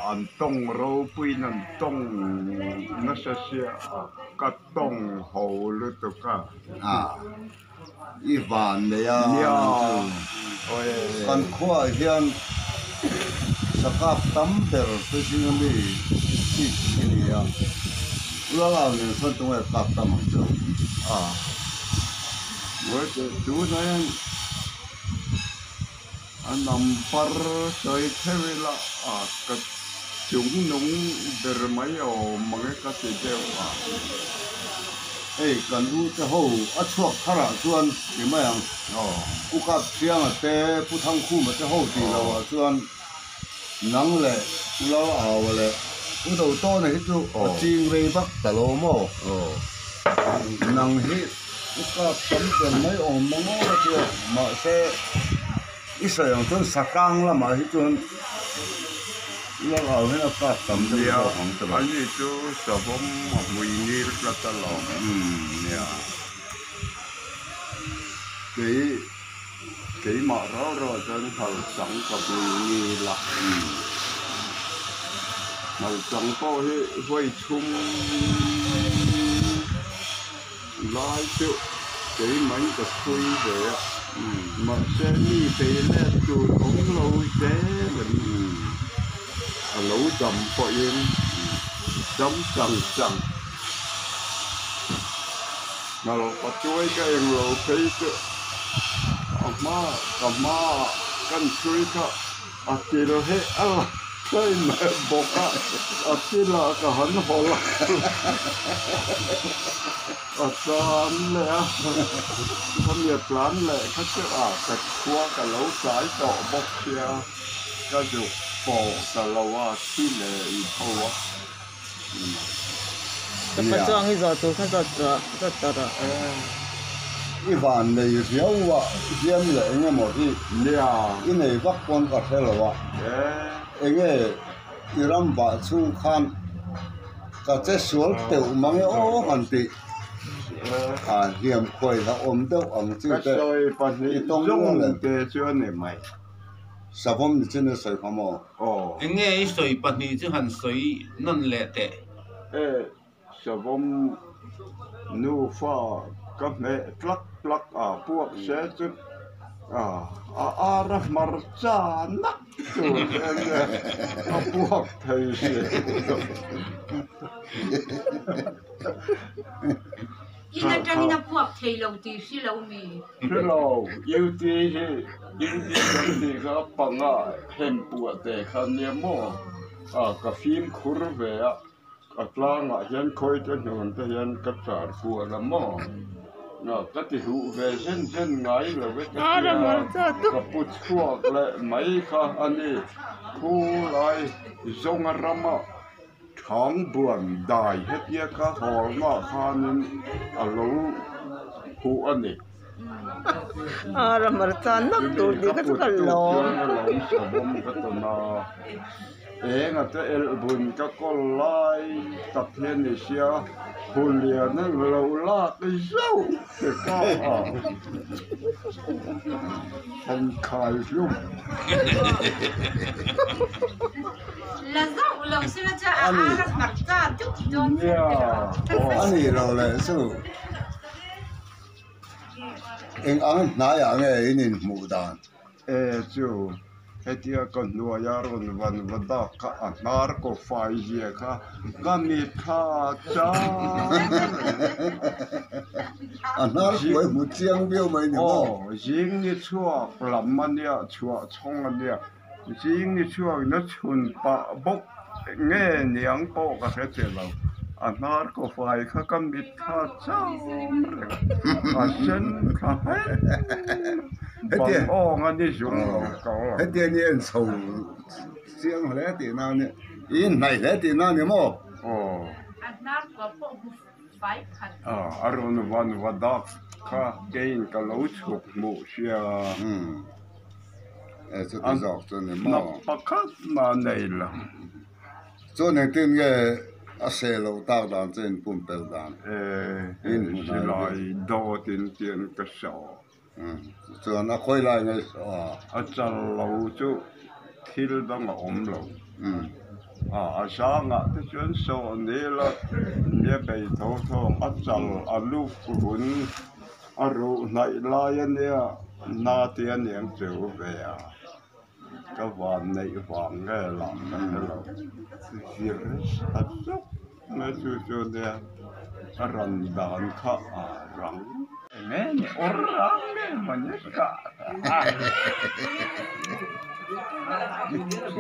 An tawng ropuiin an tawng nasa sia a, ka tawng ho lutuk a. A, i van nei a nang chu. Kan khuaah hian sakap tam ber te zinga mi chief i ni a, Ulalao nen chuan tunge kap tam ang chu? A, tunah hian. A number sawi theuh ila a ka chung nung ber mai awm ang e ka ti deuh a. Hei kan u te ho a chhuak thar ah chuan ti mai ang. Pu Kap Thianga te Pu Thangkhuma te ho tih loh ah chuan nang leh Pu Lal Aua leh Pu Dotawna hi chu a ching rei vak ta lo maw? Nang hi. I kap tam ber mai awm mang awk a tia mahse i sawi ang chuan sakang lamah hi chuan lal au hian a kap tam deuh zawk ang tawh a. Ani chu savawm a hmui ngil tlat alawm. Nia. Kei keimah rau rau ah chuan nghal chang ka hmui ngil a. Nghal chang pawh hi vawi chhum. Lai chu keimah in ka chhui ve a, mahse mi bei let tur awm lo zel an ni. A lo dam pawhin dam chang chang. Nal patuai ka eng lo phei chu a hma ka hmaah kan chhui kha A til hi a la tlai mai bawk a, a tilah ka han hawl a, a tlan leh a, khami a tlan leh kha chu a ka khua ka lo tlai tawh bawk sia, ka zuk pawh ta lo a, thi leh i tho a. Ka pa chuang hi zawh tur kha zawt rawh, zawt tawh rawh. I van nei riau a, hiam leh eng emaw hi i nei vak pawn ka hre lo a, enge i ram vah chhung khan ka che sual teuh mang e aw han tih a hliam khuai hlauh awm deuh ang chi te i tawng nual em? Savawm ni chin a sawi kha maw? Aw. Enge i sawi pahnih chu han sawi nawn leh teh. E, savawm nufa ka hmeh tlak tlak a puak se chu a a ar a hmarcha nak tur te ania a puak thei si. In atangin a puak thei lo tih hri lo mi? Hri lo, UT hi UT kan tih kha panga hem puah te kha nia maw? A ka fimkhur ve a, a tlangah hian khawi te hnuan te hian ka char kual a maw? A ka ti huh ve zen zen ngai lo e ka tia, ka pu chhuak leh mai kha a ni, khu lai zawnga rama. Thang buan dai hetia ka hawlna khanin a lo huh a ni. Chumi ka put tuk chuan a lo savawm ka tawn a, enga te elhbun ka kawl lai tak hian ni sia Huliana lo lak zauh te kha a han khai hlum. A nih loh leh chu eng ang hnaiah nge in inhmuh dan? E chu hetia ka hnuaia rawn van va dak kha a hnar kaw fai zia kha ka mit kha a chang A hnar kuai hmu chiang viau mai ni maw? Aw zing ni chhuak lam a nia chhuah chhawng a nia. Zing ni chhuak na chhun pah bawk nge niang pawh ka hre che lo. A hnar kaw fai kha ka mit kha cham reng a sen kha heng bang awng a ni zung lo ka aw. Hetiang hi en chho chiang hle tih na nia, i inhnaih hle tih na ni maw? Aw. A hnar kaw pawh hmu fai khat. A rawn van va dak kha keiin ka lo chhuk hmuh sia. E chuti zawk chu ni maw? Nak pakhat mah nei lo. Chuan engtin nge a seh loh tak dan chu in pumpelh dan? E silai dawt in tian ka saw. Chuan a khawi lai nge saw a? A chal lo chu thil dang a awm lo. A zangah te chuan sawh nil a nia bei tho thawng a chal a luk vun a ruh hnaih lai a nia na te a niang chu ve a ka van neih vang nge lah ka hre lo zir a zuk mai chu chu nia a ran dan kha a rang. Enge ni awr rang nge mawni ka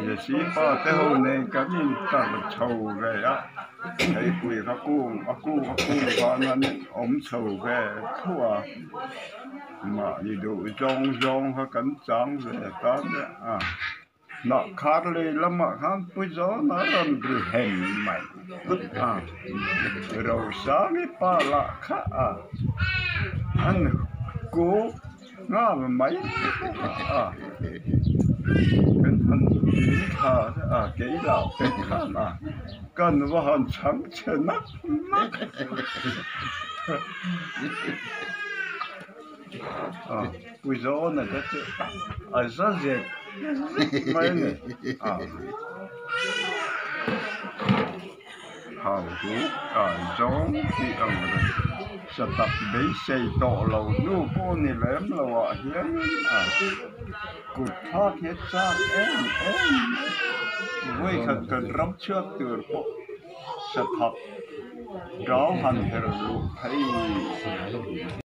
Jesse pa te ho nen kan in tar chho ve a theipui kha kung a kung a kung khan an awm chho ve tho a mahni duh zawng zawng kha kan chang ve ta nia a. Hnah khar lei lamah khan pu zawn a rawn ri hem mai a, Rosangi pa lah kha a an kuk nghal mai a, kan han din thla a kei lah te khan a kan va han chhang chhe nak nak. Pu Zawna te chu a za zek zek mai a ni. Hau hu kai zawng tih ang reng sa tak beisei tawh lo hnu pawh ni lem lo ah hianin a kut thlak hi a chak em em mai. Vawikhat kan ram chhuak tur pawh sa thak rau han her luh phei.